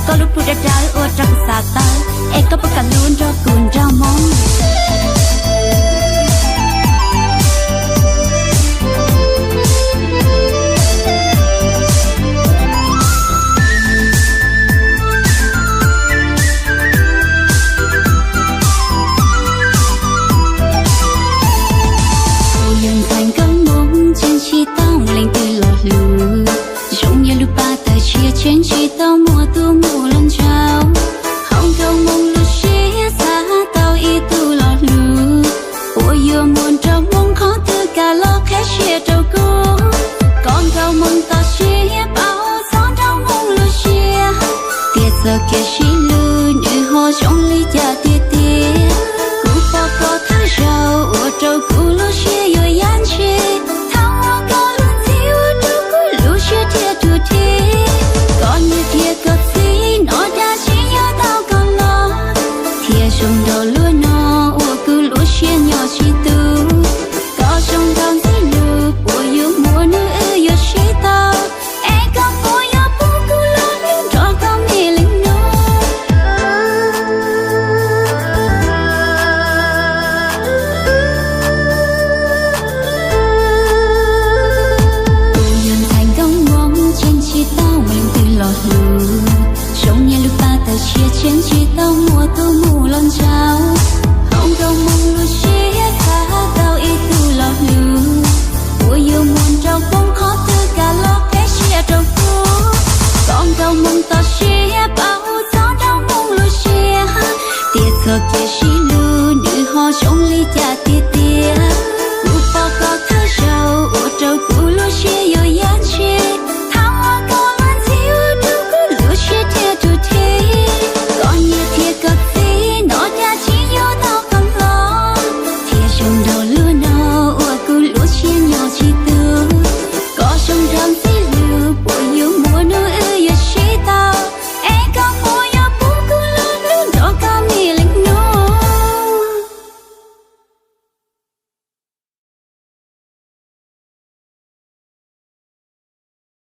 Koj lub plhu dav dav ua rau kuv xav tawm, es koj puas kam hlub nrog kuv nraug hmoob? Kuv yog ntxhais nkauj Hmoob, tseem tsis tau muaj leej twg los hlub. Zoo yog lub paj tawg tshiab, tseem tsis tau muaj tus muaj los ntsauv. Hauv nkauj Hmoob lub siab xav tau ib tug los hlub, uas yuav muaj nraug Hmoob qhov twg kam los qheb siab rau kuv. Koj nkauj Hmoob toj siab paub txog nraug Hmoob lub siab, tias txoj kev sib hlub nws ho zoo li cas tiag tiag. Kuv pom koj thawj zaug ua rau kuv lub siab yuav yaj ntshis, thaum uas koj lub txij ua rau kuv lub siab thiaj ruam rhe. Koj niam thiab koj txiv hnov dab tsi yuav tau koj los, thiaj zoo nraug luaj no uas kuv lub siab nyob tsis tu. Koj zoo nraug ntxim hlub puas yuav muaj hnub wb yuav sib tau, es koj puas yuav pub kuv los hlub nrog koj me leej no? Kuv yog ntxhais nkauj Hmoob, tseem tsis tau muaj leej twg los hlub. Zoo yog lub paj tawg tshiab, tseem tsis tau muaj tus muaj los ntsauv. Hauv nkauj Hmoob lub siab xav tau ib tug los hlub, uas yuav muaj nraug Hmoob qhov twg kam los qheb siab rau kuv. Koj nkauj Hmoob toj siab